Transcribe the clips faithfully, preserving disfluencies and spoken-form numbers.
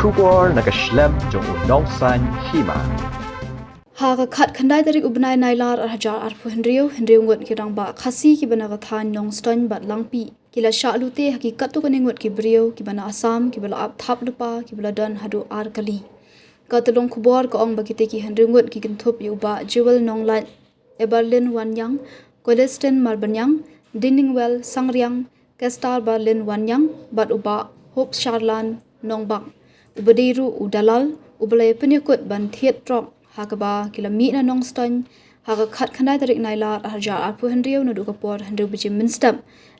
Khubor na ka shlem jong u Nongsaiñ Hima. Ha ka khatkhyndai tarik u bnai Nailar ar hajar arphew hynriew, hynriew ngut ki rangbah Khasi kiba na ka thaiñ Nongstoiñ bad Langpih ki la shah lute ha ki katto katne ngut ki briew kiba na Assam kiba la ap thap lypa kiba la don haduh ar kali. Ka tyllong khubor ka ong ba kitei ki hynriew ngut ki kynthup ïa u Bah Jewel Nonglait, Eberlin Wanniang, Colestin Marbaniang, Diningwel Sangriang, Kestar Berlin Wanniang bad u Bah Hope Sharlan Nongbak, uba dei ruh u dalal uba la ïa pynïakut ban thied trok ha kaba ki la mih na Nongstoiñ ha ka khatkhyndai tarik Nailar ar hajar arphew hynriew naduh ka por hynriew baje mynstep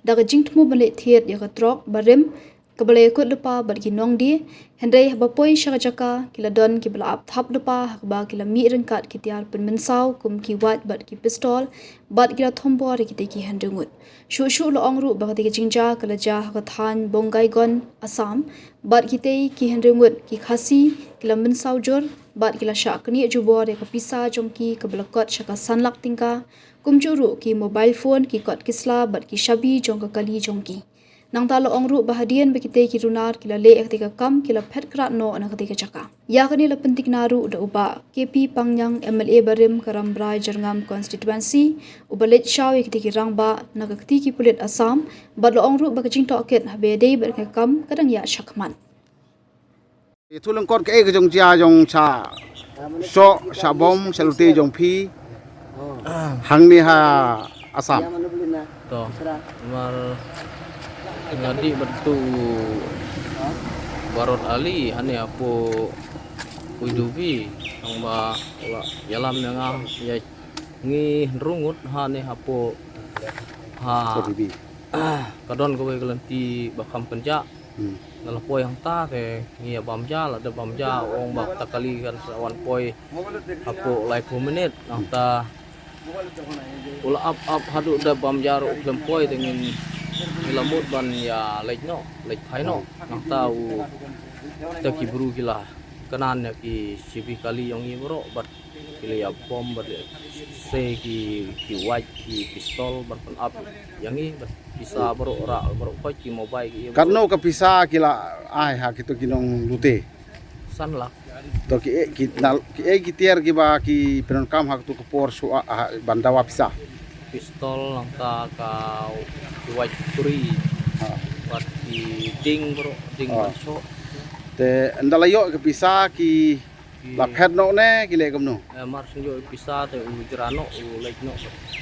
da ka jingthmu ban leit thied ïa ka trok barim kaba la ïakut lypa bad ki nongdie, hynrei haba poi sha ka jaka ki la don kiba la ap thap lypa ha kaba ki la mih ryngkat ki tiar pynmynsaw kum ki wait bad ki pistol bad ki la thombor ïa kitei ki hynriew ngut. Shuh shuh la ong ruh ba katei ka jingjia ka la jia ha ka thaiñ Bongaigaon, Assam, bad kitei ki hynriew ngut ki Khasi ki la mynsaw jur bad ki la shah knieh jubor ïa ka pisa jong ki kaba la kot sha ka san lak tyngka, kumjuh ruh ki mobile phone, ki kot ki sla bad ki shabi jong ka kali jong ki. Nangta la ong ruh ba hadien ba kitei ki runar ki la leh ïa katei ka kam ki la phet krad noh na katei ka jaka. Ïa kane la pyntikna ruh da u Bah K P Pangniang, M L A barim ka Rambrai Jyrngam Constituency, uba leit shaw ïa kitei ki rangbah na ka kti ki pulit Assam, bad la ong ruh ba ka jingtohkit haba ïadei bad ka kam ka dang ïaid shakhmat. Ïathuh lyngkot kaei ka jingjia jong sha shoh, sha bom, sha lute jong phi hangne ha Assam. To, namar nga dih bad tu Barot Ali hangne hapoh Uidubi, nang ba u la ïalam ïa nga, ïa ngi hynriew ngut hangne hapoh ha. Uidubi. Ka don kawei ka lynti ba kham kynjah. Hmm. Nga la poi hangta te ngi ïa bam ja, la dep bam ja, ong ba ta kali kan sa wan poi hapoh laiphew minit, nangta u la ap ap haduh dep bam ja ruh khlem poi te ngin, ngi la mut ban ïa leit noh, leit phai noh, nangta u, ta ki bru ki la kynnan ïa ki shibi kali jong ngi baroh bad ki la ïa bom bad se ki, ki wait, ki pistol ban pynap ïa ngi bad pisa baroh rah baroh khoit, ki mobile ki. Katno ka pisa ki la ai ha kito ki nonglute? San lak. To ki, ki na, ki, ki tiar kiba ki pyndonkam ha kito ka por shuwa, ah, ban dawa pisa? Pistol, nangta ka, ki wait kuri. Ha. Bad ki ding baroh, ding. Ha. Ban shoh. Te ynda la ïoh ka pisa ki la phet noh ne ki leh kumno? Eh, mar shu ïoh pisa te u jra noh, u leit noh,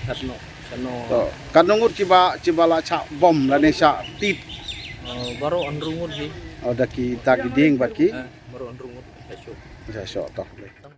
phet noh, sha noh. To, katno ngut kiba, kiba la shah bom lane shah tied? Eh, baroh hynriew ngut hi. Oh, da ki, da ki ding bad ki? Eh, baroh hynriew ngut, shah shoh. Shah shoh, to.